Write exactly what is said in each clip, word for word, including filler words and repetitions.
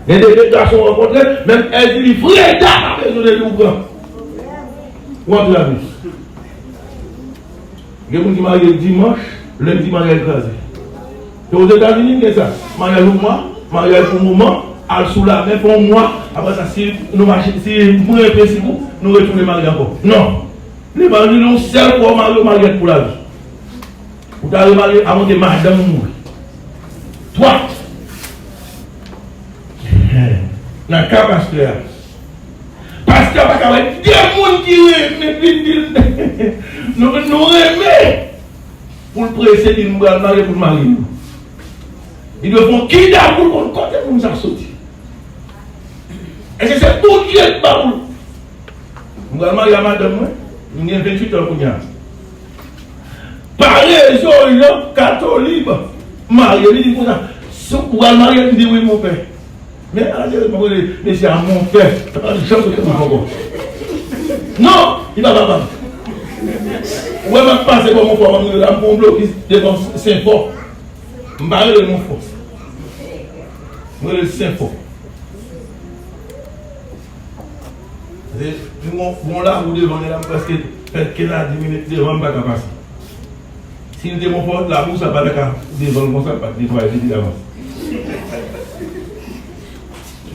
Gen de, de gason rankontre, menm èl di li, Freda pa bezwen de li, ou pran. Ou antre avè l. Gen moun ki marye dimanch, lendi maryaj kraze. Se Ozetazini gen sa. Maryaj yon mwa, maryaj pou moman, al sou lamen, fè yon mwa, apre sa, si nou mache, si mwen prensip ou, nou retounen marye ankò. Non. Levanjil yon sèl fwa w marye, w marye pou lavi. Ou ta remarye avan ke madanm ou mouri. Twa. Nan ka pastè a, pastè a pa ka wè de moun ki renmen vin di l, nou, nou renmen pou l prese di l, nou pral marye pou l marye nou. Li dwe fè yon kidnap pou l konn kote moun sa soti. Èske se Bondye k ba ou l? M pral marye a madanm mwen. M gen venntuit an kounye a. Pa rezo, Jan Katolib marye. Li di m konsa, "Si w pral marye?" M di, "Wi, monpè." Men, ala de, mwen rele mesye a monpè. Sa pa janm sot nan bouch mwen ankò. Non, li pa papa m. Ou wè m ap pase bò Monfò, m ap rele la, m pran yon blokis devan Senfò. M pa rele l Monfò. Mwen rele l Senfò. Se, gon, gon labou devan, gen la m prèske fè kenz a dis minit devan, m pa ka pase. Si l te Monfò, labou sa pa ta ka devan l konsa, l pa t netwaye piti davans.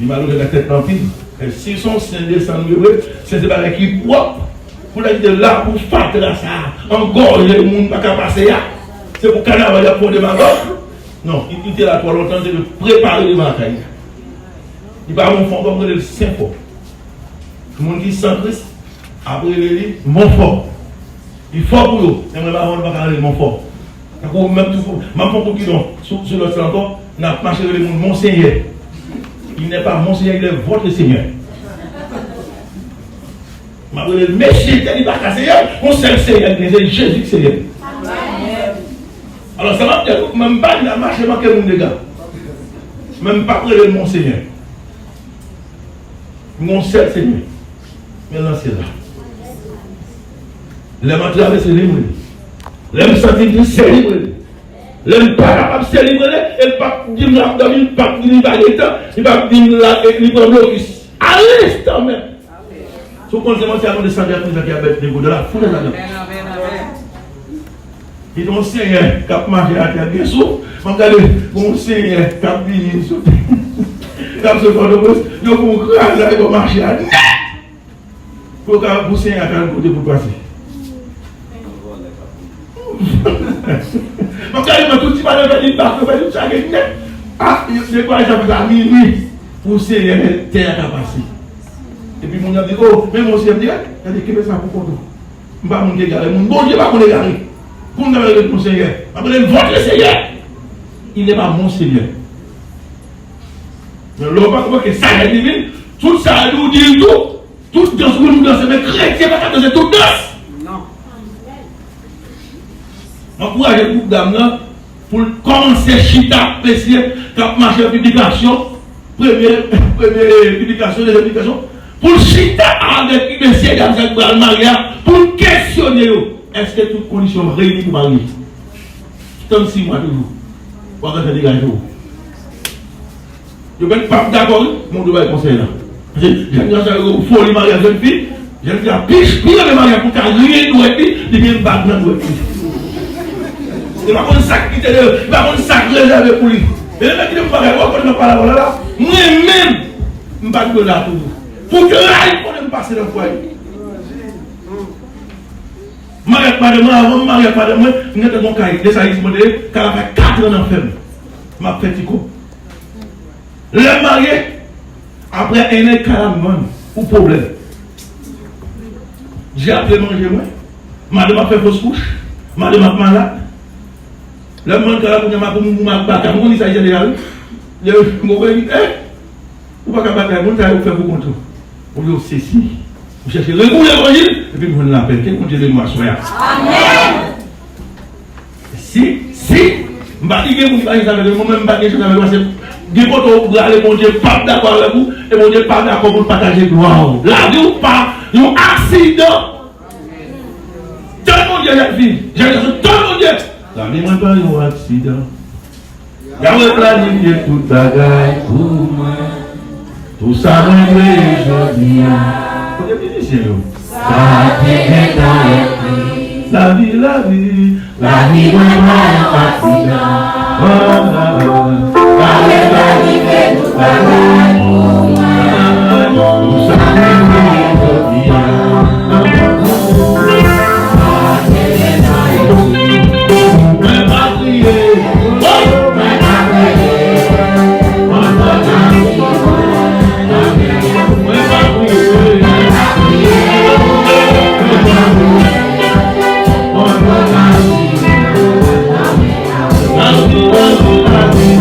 Li malonet ak tèt l anpil. Men si se yon sen desann li vre, sen se bagay ki pwòp. Pou l ta kite labou fatra sa a, angòje moun pa ka pase a. Se pou kanaval y ap fè yon demagòg. Non, li, li te la twò lontan, li te dwe prepare devan lakay li. Li pa Monfò ankò, m rele l Senfò. Moun ki san Kris ap rele li Monfò. Li fò pou yo, men mwen pa, mwen pa ka rele l Monfò. Tankou menm tou, m ap fè yon kout gidon sou, sou lòt sa ankò, n ap mache rele moun Monsenyè. Il n'est pas Monseigneur, il est votre Seigneur. M ap rele l Mesye, ke li pa ka Seyè, yon sèl Seyè l gen, se Jezi ki Seyè. Alò, sa m ap di a tou, men m pa gen dwa mache manke moun dega. Men m p ap rele l Monsenyè. M gen yon sèl Senyè. Men nan syèl la. Lè m antre avè se li m rele. Lè m santi m tris, se li m rele. Lè m pa kapab, se li m rele. E l p ap di m l ap dòmi, li p ap di m li pa gen tan, li p ap di m la, e li pran blokis. A lenstan menm. Si w konn se manti a konn de santi ak mizè ki ap bèt de gouda la, fout ladan. Amèn, amèn, amèn. Li te yon senyè k ap mache atè, gen souf. M ap gade, gon senyè k ap vini sou, k ap sot Pòtoprens, yo fè yon kraze avèk yon mache a nèt. Pou yo ka, pou senyè a ka al kote pou l pase. M ap gade, mwen, tout ti bagay, fè li bak, fè tout sa gen nèt. Ah, yo, yo pale sa, fè sa minui. Pou senyè tè a ka pase. Epi moun yo ap di, oh, men Monseyè, m di, gade, kenbe sa pou kont ou. M pa moun ki egare, moun Bondye pa konn egare. Pou m ta rele Monseyè, m ap rele l Votre Seigneur. Il n'est pas Monseigneur. Men lè w pa konprann ke sa gen divin, tout sa ou di l tou, tout dans ou nou danse, men kretyen pa ka danse tout dans. Non. M ankouraje gwoup dam nan pou l kòmanse chita ak mesye k ap mache nan piblikasyon, premye, premye piblikasyon, dezyèm piblikasyon, pou l chita avèk mesye dam sa k pral marye a, pou l kesyone yo, èske tout kondisyon reyini pou marye? Tann sis mwa toujou. W ap fè degaje w. Yo menm p ap dakò, wi, men w dwe bay konsèy la. Paske jèn gason yo foli maryaj jèn fi, jèn fi a pi, pi renmen maryaj pou ka griyen dwèt li, li gen bag nan dwèt li. Li pa konn sa k kite de, li pa konn sa k rezève pou li. E lè nèg kite pou bagay, w ap konn nan pale avè w la, la, mwen menm, m pa t dwe la toujou. Pou trayi konnen m pase nan fwaye. M marye ak madanm mwen, avan m marye ak madanm mwen, m gentan gon kay, de sa isi mwen te ye, kay la fè katran nan fèm. M ap fè ti kòb. Lè m marye, apre en an, kay la m vann pou pwoblèm. Dyab te manje mwen. Madanm ap fè fos kouch. Madanm ap malad. Lè m vann kay la, kounye a m ap pou m ak baka. M konn li sa isi deja, wi. Lè m konprann, eh! Ou pa ka batay moun sa yo, ou fè pou kont ou. Ou yo sesi. Ou chèche regoule levanjil, epi m jwenn lapè. Ke Bondye beni w aswè a. Amèn. Si, si, m pa di gen moun ki pa gen chans avèk mwen, men m pa gen chans avèk mwen, se gen kote ou prale, Bondye p ap dakò avèk ou, e Bondye pa dakò pou l pataje glwa ou. Lavi ou pa yon aksidan. Tann Bondye, jèn fi, jèn gason, tann Bondye. Lavi mwen pa yon aksidan. Yahweh planifye tout bagay pou mwen. Pou sa mwen dwe jodi a. Kote mizisyen yo? Sa te gentan ekri. Lavi, lavi. Lavi mwen pa yon aksidan. Ah, ah, ah. Kale pa rive tout bagay pou mwen. Pou sa mwen dwe jodi a. Sa te gentan ekri. Mwen pa kriye. Oh! Tande, tande.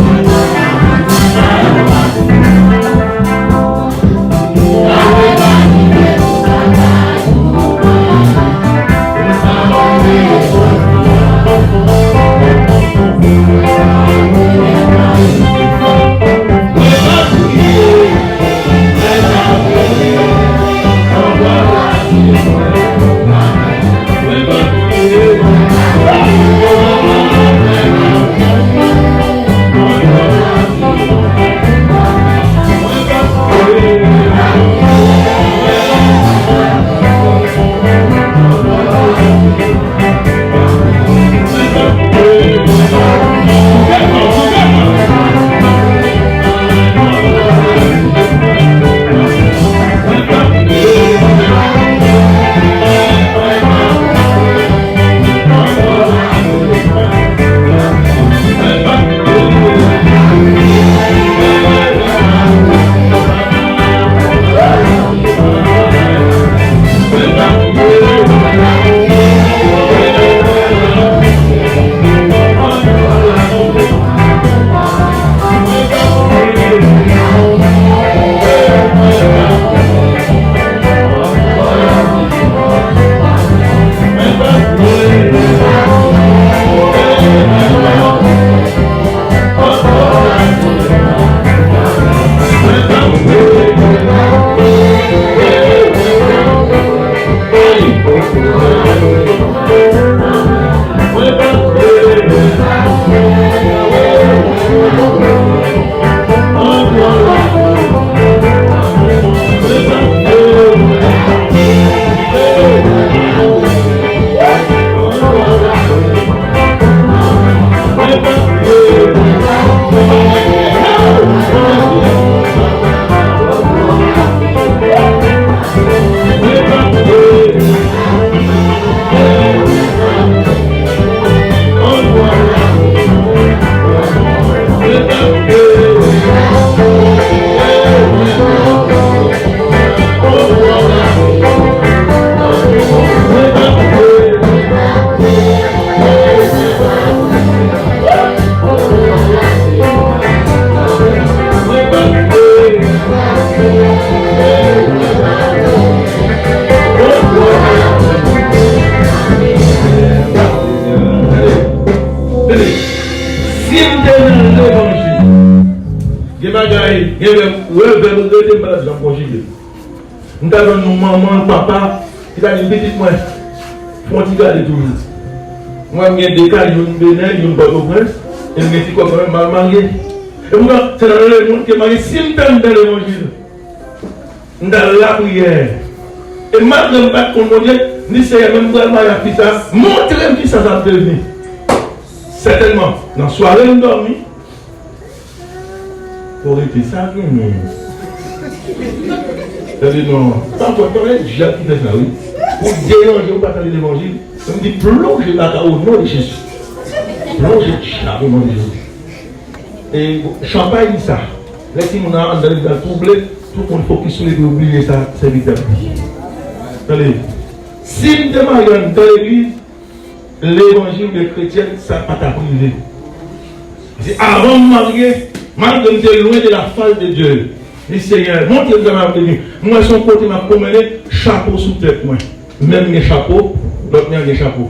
Si m te nan levanjil, gen bagay, gen lè, revè m rete, m pa t ap janm konjige. M ta jwenn yon manman, papa, ki ta di, pitit mwen, fè yon ti gade toujou. Mwen, m gen de kay, youn Benè, youn Pòtoprens, e m gen ti kòb mwen, m al marye. E poutan, se nan lemonn ke m marye, si m te anndan levanjil. M t al lapriyè. E malgre m pa t konn Bondye, m di, Seyè, men m pral marye ak fi sa, montre m kisa sa ap devni. Sètènman, nan sware m dòmi, pou rete sa genyen. Tande non, pa fòt, pa gen dyab ki fè sa, wi. Pou deranje w pa tande levanjil, m di, plonje lakay ou, o non de Jezi. Plonje dyab, o non de Jezi. E chanpay li sa. Lè timoun nan anndan legliz la twouble, tout moun fokis sou li pou yo bliye sa sèvitè a di. Tande, si m te marye anndan legliz, levanjil de kretyèn, sa pa t ap rive. Se avan m marye, malgre m te lwen de la fas de Dye, m di, Seyè, montre m sa m ap devni. M wè se yon kote m ap pwomennen, chapo sou tèt mwen. Menm gen chapo, lòt mwen gen chapo.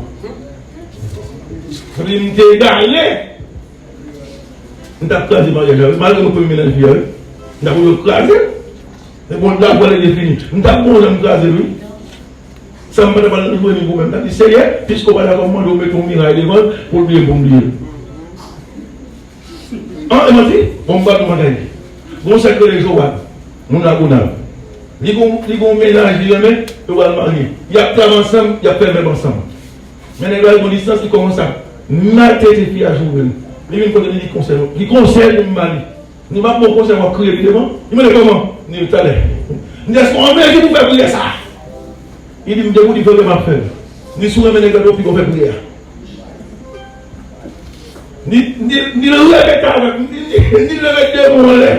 Epi m te egare. M t ap kraze maryaj la, wi. Malgre mwen premye mennaj fi a, wi. M t ap oule kraze l. Men bon, la vwale defini. M t ap bon jan m kraze l, wi. Sa m pa t ap al jwenn li pou mwen. M t ap di, Seyè, piske w pa dakò, m mande w mete yon miray devan l pou l bliye m pou m bliye l. An, e manti? Bon, m pral di w bagay. Gon sèk rele Jowab. Moun Lagonav. Li gon, li gon mennaj li renmen, yo pral marye. Y ap travay ansanm, y ap fè vèb ansanm. Men nèg la, li gon distans, li kòmanse ap maltrete fi a, joure l. Li vin kote m, li di konsèy, li konsèy m ba li. Li di m ap ba w konsèy, w ap kriye pi devan. Li mande kòman? M di talè. M di èske w an mezi pou fè priyè sa? Li di m depi w di vrè m ap fè l. M di si w renmen nèg la, w pi gon fè priyè a. Li, li, li repete avè m, li, li, li leve de men anlè.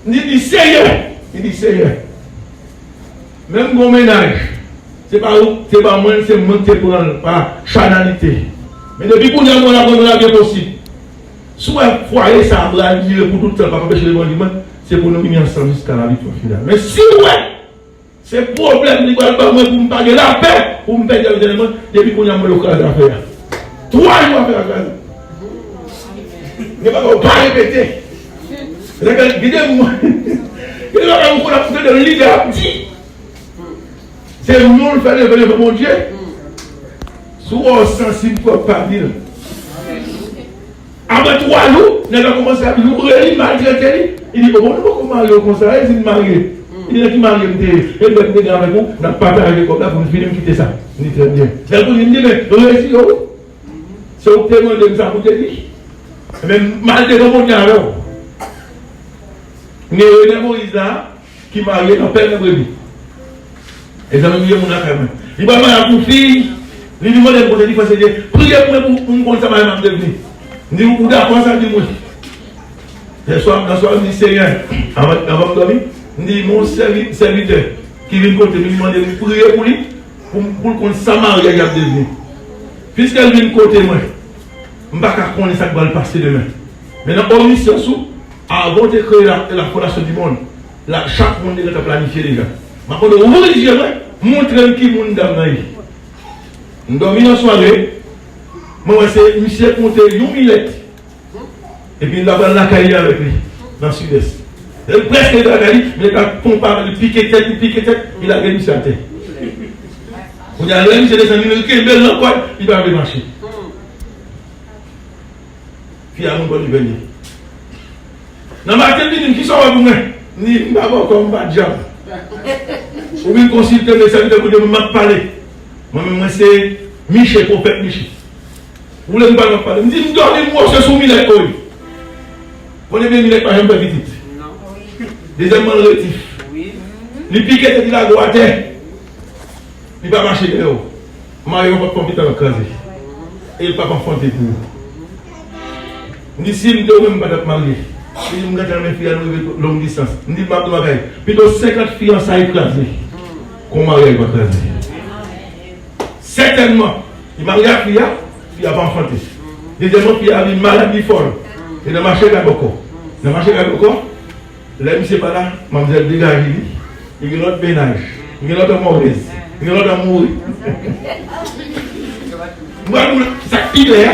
Li di Seyè, li di Seyè. Menm gon mennaj, se pa ou, se pa mwen, se mwen ki te pran l pa chanalite. Men depi kounye a mwen la konn la byen posib. Si w wè fwaye sa a pral dire pou tout tan, l p ap anpeche levanjil mwen, se pou nou vini ansanm jiska la viktwa final. Men si w wè Se pwoblèm li pral ban mwen pou m pa gen lapè, pou m pèdi avèk Etènèl mwen, depi kounye a mwen yo kraze afè a. Twa jou afè a kraze. Gen bagay ou pa repete. Lè gen de moun, gen de bagay ou konn ap tande lidè ap di. Se nou l fè leve devan Bondye. Si w wè w sansib twòp, pa di l. Apre twa jou, nèg la kòmanse ap joure li, maltrete li. Li di, "O, bon, nou poko marye w konsa, e si n marye?" Li di, "Nan ki marye m te ye? E lè m te gen avèk ou, n ap pataje kòb la pou n fini, m kite sa." M di, "Trè byen." Lè l konnen m di, "Men, retire w. Se ou k te mande m sa pou te di. Men, m al devan Bondye avè w." Men René Moïse la, ki marye nan pèl nan brebi. E zanmi m, gen moun lakay mwen. Li pral maryaj pou fi, li vin mande m konsèy, li fè se Dye, priye pou mwen pou, pou m konn sa maryaj m ap devni. M di, ou dakò sa? Li di, wi. Lè swa, nan swa, m di, Senyè, anvan, anvan m dòmi, m di, mon sèvi-, sèvitè ki vin kote m, li mande m priye pou li, pou m, pou l konn sa maryaj ap devni. Piske l vin kote mwen, m pa ka konnen sa k pral pase demen. Men nan onisans ou, avan w te kreye la, la fondasyon di mond, la, chak moun te gentan planifye deja. M ap mande w ouvri zye mwen, montre m ki moun dam nan ye. M dòmi nan sware, mwen wè se misye k monte yon milèt. Epi l ap pral lakay li avèk li, nan Sidès. Lè l prèske rive lakay li, milèt la ponpe avè l, li pike tèt, li pike tèt, li lage misye atè. Kounye a, lè misye desann, li kenbe l nan kòd, li pa vle mache. Fi a moun Pòtoprens li ye. Nan maten, li di m, "Kisa w wè pou mwen?" M di, "M pa bòkò, m pa dyab. Ou vin konsilte m, e sèvitè Bondye, m ap pale. Mwen menm, mwen se Miche, pwofèt Miche. Ou vle m pale, m ap pale." M di, "M dòmi, m wòche sou milèt, oy." Konnen byen milèt pa janm fè pitit. Dezyèmman, l retif. Li pike tèt li, lage w atè. Li pa mache dèyè w. Marye yon pòt konpitan l ap kraze. E l p ap anfante pou ou. M di, "Si m te ou menm, m pa t ap marye." Li di, "M gentan renmen fi a, nou rive long distans." M di, "M ap di w bagay. Pito senkant fiyansaye kraze, ke yon maryaj pa kraze." Sètènman, li marye ak fi a, fi a pa anfante. Dezyèmman, fi a vin malad, li fòl. E nan mache kay bòkò. Nan mache kay bòkò, Lè misye pa la, manmzèl degaje li, li gen lòt mennaj, li gen lòt anmòdèz, li gen lòt anmouri. M pral di w sa k pi klè a,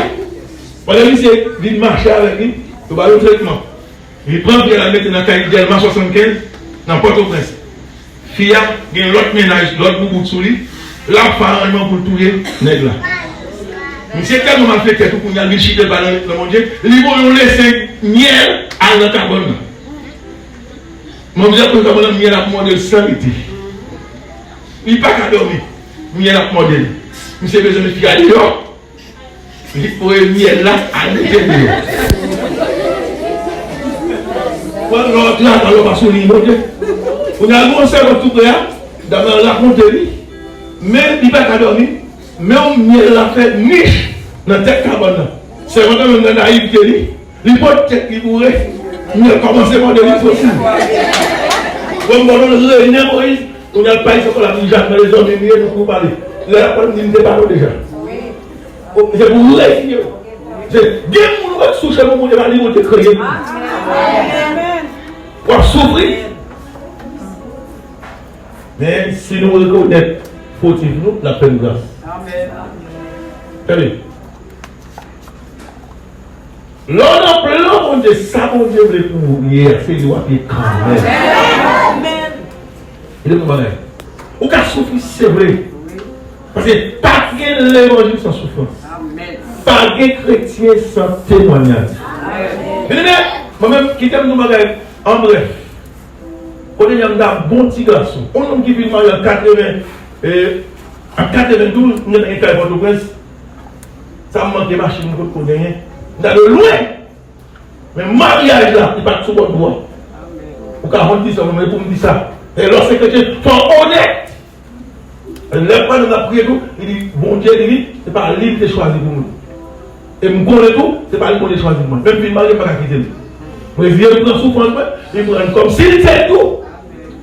pandan misye vin mache avèk li, yo ba yo tretman. Li pran fi a, l al mete nan kay Dèlma swasannkenz, nan Pòtoprens. Fi a gen lòt mennaj, lòt boubout sou li, l ap fè aranjman pou l touye nèg la. Misye tèlman malfektè tou, kounye a l vin chite l pa nan, nan Bondye, li voye yon lesen myèl al nan kabann nan. Manmzèl konn kòman nan myèl ap mòde l san rete. Li pa ka dòmi. Myèl ap mòde l. Misye bezwen met fi a deyò. Li voye myèl la al mete deyò. Pran lòt la, alò pa sou liy Bondye. Kounye a, gon sèvant tou pre a, dam nan rakonte li. Men li pa ka dòmi. Men yon myèl la fè nich nan tèt kabann nan. Sèvant nan menm nan nayivte li. Li pot tèt li boure, li kòmanse mande li soti. Bon, bon, non, René Moïse, kounye a l pa isit ankò la, li Jakmèl, zanmi m ye, nou pou pale. Lè l ap pale, m di, "M te pale w deja." O, se pou w reziye w. Se gen moun ou wè sou chemen Bondye pa li, Bondye kreye pou ou. W ap soufri. Men, si nou rekonèt fotif nou, l ap fè n gras. Tande. Lè w nan plan Bondye, sa Bondye vle pou ou ye a, se li w ap ye kanmenm. Amèn. Li di yon bagay. Ou ka soufri, se vre. Paske pa gen levanjil san soufrans. Amèn. Pa gen kretyen san temwayaj. Amèn. Byeneme, mwen menm, kite m di yon bagay an brèf. Kounye a m ta bon ti gason. Yon nonm ki vin marye an katreven, e, an katrevendouz, m gentan gen kay Pòtoprens. Sa m manke machin m potko genyen. M ta dwe lwen. Men maryaj la, li pa t sou bò dwat. Ou ka honn di sa, men pou m di sa. E lè w se kretyen, fò w onèt. Lè pandan n ap priye tou, li di, Bondye, li di, se pa li li te chwazi pou mwen. E m konnen tou, se pa li Bondye chwazi pou mwen. Menm vin marye, m pa ka kite l. M reziye m pran soufrans mwen, li pran l kòmsi li te tou.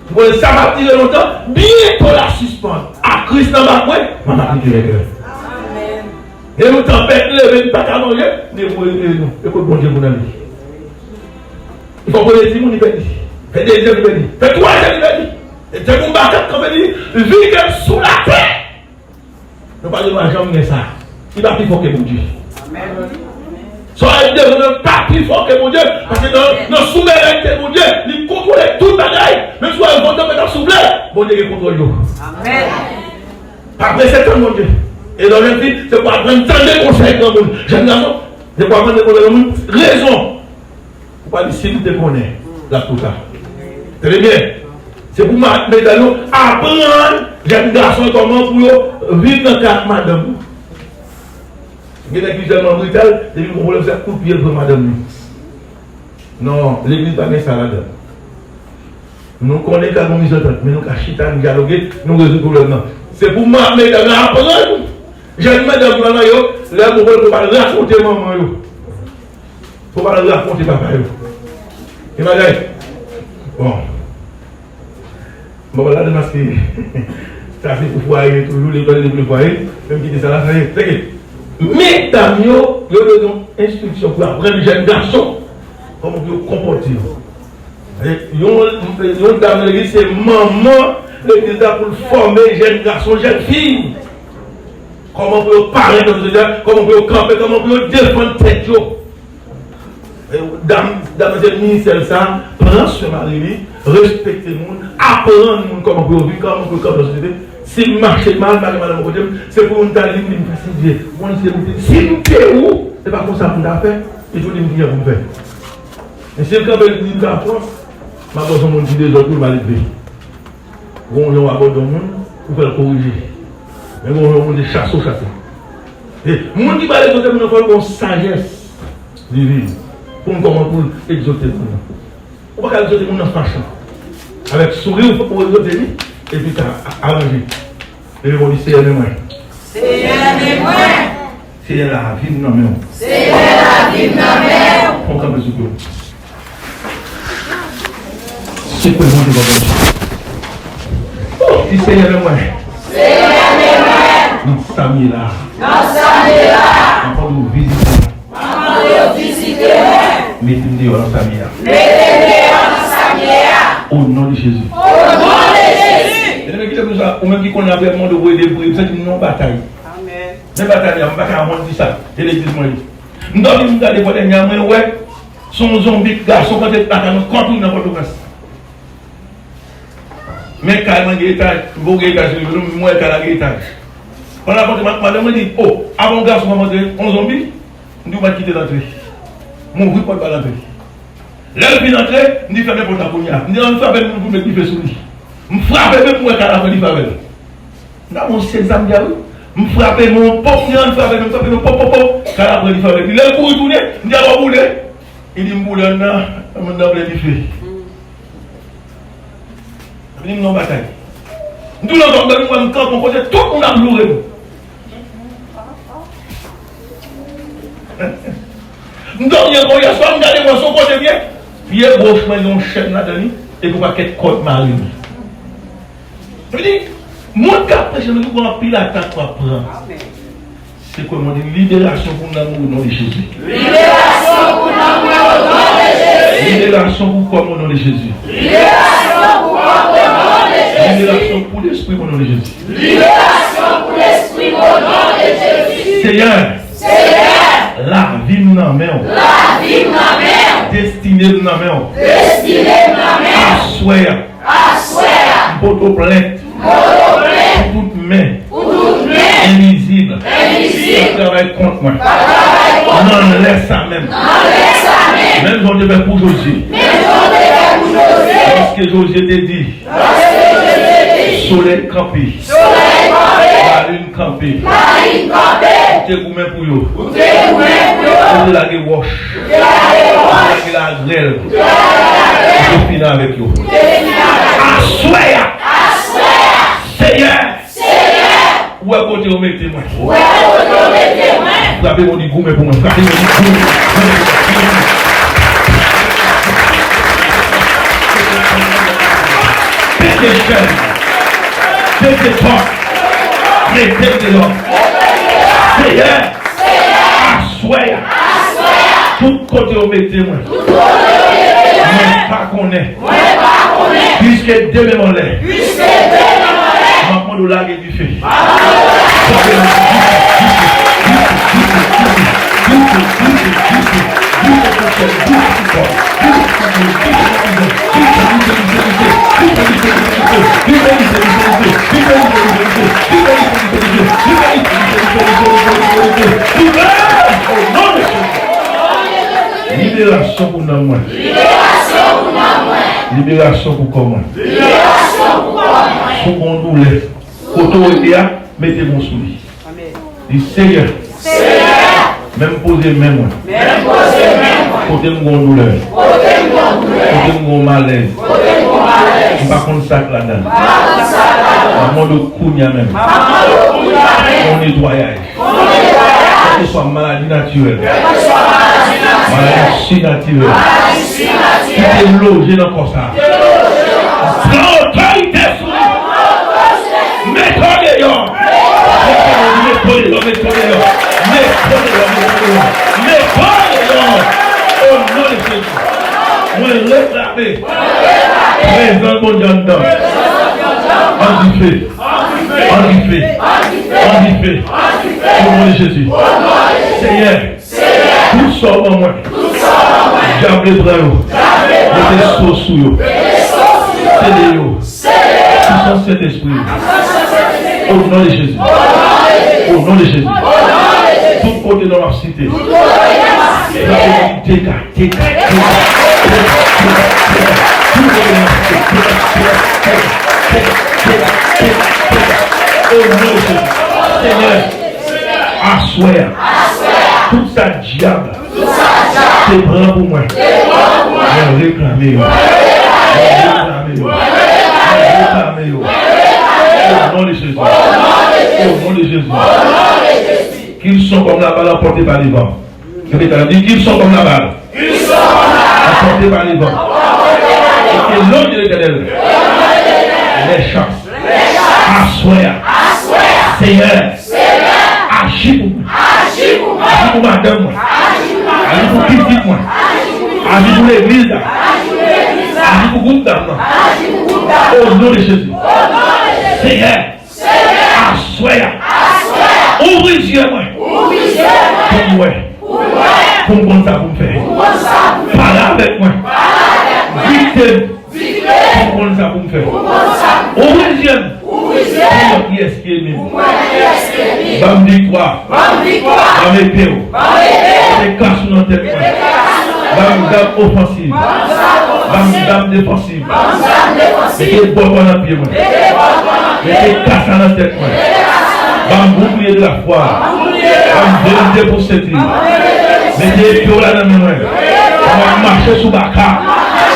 M konnen sa p ap dire lontan, byento l a sispann. A Kris nan bak mwen, m ap aplike règ la. Gen yon tanpèt leve, m pa ka manje, m di, e, e, e, e kot Bondye pou n ale? Li fè premye timoun, li pèdi. Fè dezyèm, li pèdi. Fè twazyèm, li pèdi. E depi m pa t ap kanpe, li vide m sou latè. Nou pa gen dwa janm gen sa. Li pa pi fò ke Bondye. Sa w ap devan nan pa pi fò ke Bondye. Paske nan, nan souverènte Bondye, li kontwole tout bagay. Menm si w wè van tanpèt ap soufle, Bondye gen kontwòl yo. Pa prese tann Bondye. E lè w jèn fi, se pou aprann tande konsèy granmoun. Jèn gason, se pou aprann tande konsèy granmoun. Rezon. Ou pa di si m te konnen, l ap twò ta. Tande byen. Se pou ma-, medam yo aprann jèn gason kòman pou yo viv nan kay ak madanm yo. Gen nèg ki tèlman brital, depi l gon pwoblèm, se kout pye l pran madanm li. Non, legliz pa gen sa ladan l. Nou konnen ka gon mizantant, men nou ka chita, nou dyaloge, nou rezoud pwoblèm nan. Se pou ma-, medam yo aprann jèn madanm yo, lè yo gon pwoblèm, pou pa al rakonte manman yo. Fò pa al rakonte papa yo. Gen bagay. Bon. Bon, la de maske. Sa se pou fwaye toujou, lekòl se pou fwaye. Menm kite sa la, sa ye. Teke. Medam yo, yo dwe gen enstriksyon pou aprann jèn gason kòman pou yo konpòte yo. Yon, yon dam nan legliz, se manman legliz la pou l fòme jèn gason, jèn fi. Kòman pou yo parèt nan sosyete a, kòman pou yo kanpe, kòman pou yo defann tèt yo. E, dam, dam nan se ministè l sa, pran swen mari li, respekte moun, aprann moun kòman pou yo viv, kòman pou yo kanpe nan sosyete. Si m mache mal, m pa gen madanm bò kote m, se pou moun ta di m, di m, "Pase Dye, bon, si m te, si m te ou, se pa konsa pou m ta fè," li tou di m ki jan pou m fè. Men si l kanpe, li di m ta pran, m ap wè se yon moun ki dezòd pou l mal edve. Gon jan w abòde yon moun, ou fè l korije. Men gon jan yon moun se chase w chase. E moun ki pral egzòte moun nan, fò l gen yon sajès divin pou l kòman pou l egzòte moun nan. Ou pa ka egzòte moun nan fache. Avèk souri, ou egzòte li, epi sa a-, aranje. Leve men w, di, Seyè, men mwen. Seyè, men mwen. Seyè, lavi m nan men w. Seyè, lavi m nan men w. Fè w kanpe sou pye w. Sekwe Bondye, Bondye. Oh, di, Seyè, men mwen. Seyè, men mwen. Nan sa m ye la. Nan sa m ye la. M ap mande w vizite m. M ap mande w vizite mwen. Mete m deyò nan sa m ye a. Mete m deyò nan sa m ye a. O non de Jezi. O non de Jezi. Mezanmi, kite m sa, ou menm ki konnen apre mande w pou ede priye, m santi m nan yon batay. Amèn. Men batay la, m pa ka honn di sa. E legliz mwen ye. M dòmi, m gade bò dènye a, mwen wè se yon zonbi gason k antre lakay mwen, kont wi nan Pòtoprens. Men kay mwen gen etaj, m poko gen etaj sou li, m wè kay la gen etaj. Pandan l ap antre, ma-, madanm mwen di, "O, avan yon gason ap antre, yon zonbi?" M di, "Ou pa t kite l antre." M ouvri pòt ba l antre. Lè l fin antre, m di, "Fèmen pòt la kounye a." M di, "Ann frape l pou m met dife sou li." M frape, men m wè kay la pran dife avè l. M ta bon se zam djab wi. M frape men yon pòp, li ann frape men m frape men yon pòp, pòp, pòp. Kay la pran dife avè l. Lè l kouri tounen, m di, "A w boule?" Li di, "M boule anndan, anndan plen dife." Vini m nan batay. M tounen ankò, m dòmi, m wè m kanpe yon kote, tout moun ap loure m. M dòmi ankò yèswa, m gade m wè se yon kote m ye. Pye goch mwen gen yon chèn ladan li, epi yon pakèt kòd mare li. Sa vle di, moun k ap preche nou gen anpil atak w ap pran. Sekwe mwen, di, liberasyon pou nanm mwen o non de Jezi. Liberasyon pou nanm mwen o non de Jezi. Liberasyon pou kò mwen o non de Jezi. Liberasyon pou kò mwen o non de Jezi. Liberasyon pou lespri mwen o non de Jezi. Liberasyon pou lespri mwen o non de Jezi. Seyè. Seyè. Lavi m nan men w. Lavi m nan men w. Destine m nan men w. Destine m nan men w. Aswè a. Aswè a. M pote w plent. M pote w plent. Pou tout men. Pou tout men. Envizib. Envizib. K ap travay kont mwen. K ap travay kont mwen. Nan lè sa menm. Nan lè sa menm. Menm jan w te fè pou Jozye. Menm jan w te fè pou Jozye. Lòske Jozye te di, solèy kanpe, lalin kanpe, ou te goumen pou yo, ou te lage wòch, ou te lage lagrèl, ou te fini avèk yo. Aswè a, Seyè, ou wè kote yo mete mwen. Ou wè kote yo mete mwen. Frape moun di goumen pou mwen. Frape moun di goumen. Pete chèz. Pete pòt. Mete m deyò. Seyè. Aswè a, tout kote yo mete mwen, mwen pa konnen. Piske demen m anlè, m ap mande w lage dife. Liberasyon pou nanm mwen. Liberasyon pou kò mwen. Si w gen yon doulè, kote w rete a, mete men w sou li. Di, Seyè, men m poze men mwen. Kote m gen yon doulè, kote m gen yon malèz, m pa konn sa k ladan l. M ap mande w kounye a menm, yon netwayaj. Kèlkeswa maladi natirèl, maladi sinatirèl, ki te loje nan kò sa a, pran otorite sou li. Mete w deyò. Mete w deyò, mete w deyò. Mete w deyò, mete w deyò. Mete w deyò. O non de Jezi. Mwen reklame prezans Bondye anndan. An dife. An dife. An dife. O non de Jezi. Seyè, tout sa w ban mwen, dyab vle pran yo. Mete so sou yo. Sele yo. Sou san Sentespri. O non de Jezi. O non de Jezi. Tout kote non m ap site, frape moun di dega. Teka, teka, teka, teka, teka. Tout kote nan site, teka, teka, teka. O non de Jezi. Senyè, aswè a, tout sa dyab te pran pou mwen, mwen reklame yo. Mwen reklame yo. Mwen reklame yo. O non de Jezi. O non de Jezi. Qu'ils sont comme la balle emportée par les vents. Répétez, dites, qu'ils sont comme la balle emportée par les vents et qu'éloignent de l'Éternel les chances. Aswè a, Seyè, aji pou mwen. Aji pou madanm mwen. Aji pou pitit mwen. Aji pou legliz la. Aji pou gwoup dam nan. O non de Jezi. Seyè, aswè a, ouvri zye mwen pou m wè, pou m konn sa pou m fè. Pale avèk mwen. Dikte m pou m konn sa pou m fè. Ouvri zye m pou m wè kiyès ki enmi m. Ban m viktwa. Ban m epe w. Mete kas ou nan tèt mwen. Ban m zam ofansiv. Ban m zam defansiv. Mete bòtwa nan pye mwen. Mete kas la nan tèt mwen. Ban m boukliye de la fwa. Ban m verite pou senti. Mete epe w la nan men mwen. M ap mache sou baka.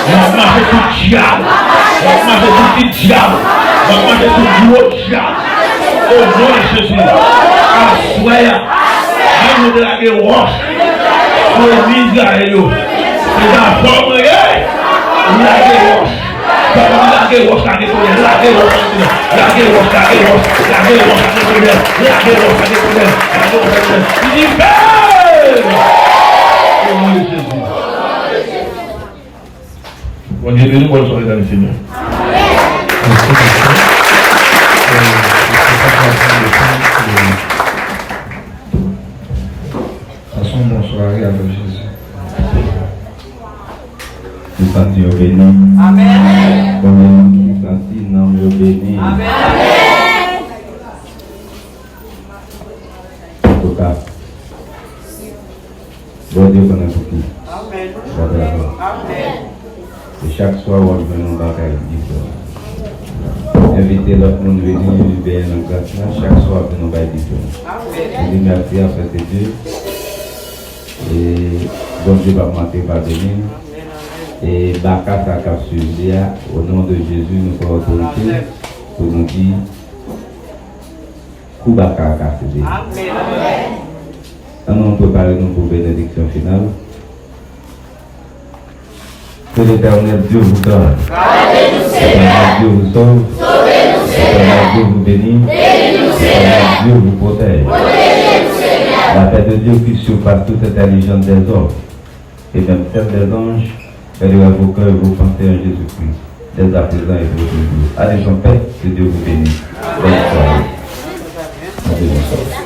M ap mache sou dyab. M ap mache sou ti dyab. M ap mache sou gwo dyab. O non de Jezi. Aswè a, menm nou te lage wòch sou enmi Izrayèl yo. Se zafè w mwen ye. Lage wòch. Papa m lage wòch, lage tonè, lage wòch, lage wòch, lage wòch, lage wòch, lage tonè, lage wòch, lage tonè, lage wòch, lage tonè. Libere! O non de Jezi. Bondye beni w, bòn sware dan le Senyè. Mèsi, pastè. Euh, se pa fason de tan, euh, pase yon bon sware avèk Jezi. Ki santi yo beni. Amèn. Konbyen moun ki santi nanm yo beni? Amèn. Antouka, Bondye konnen pou ki. Amèn. Bon travay. Amèn. Chak swa w ap jwenn yon bagay diferan. Envite lòt moun vini, vini benyen nan gras la. Chak swa w ap jwenn yon bagay diferan. Mwen di mèsi a Sentedi. E Bondye p ap manke padone n. E baka sa k ap swiv li a, o non de Jezi, nou pran otorite pou nou di kou baka a kase deja. Ann nou prepare nou pou benediksyon final. Que l'Éternel Dieu vous garde. L'Éternel Dieu vous sauve. L'Éternel Dieu vous bénisse. L'Éternel Dieu vous protège. La paix de Dieu qui surpasse toute intelligence des hommes et même celle des anges, veillera vos cœurs et vos pensées en Jésus-Christ, dès à présent et pour toujours. Allez en paix, que Dieu vous bénisse. Bonne soirée. Bonne soirée.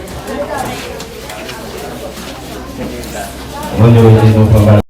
Mwen, nou, nou pran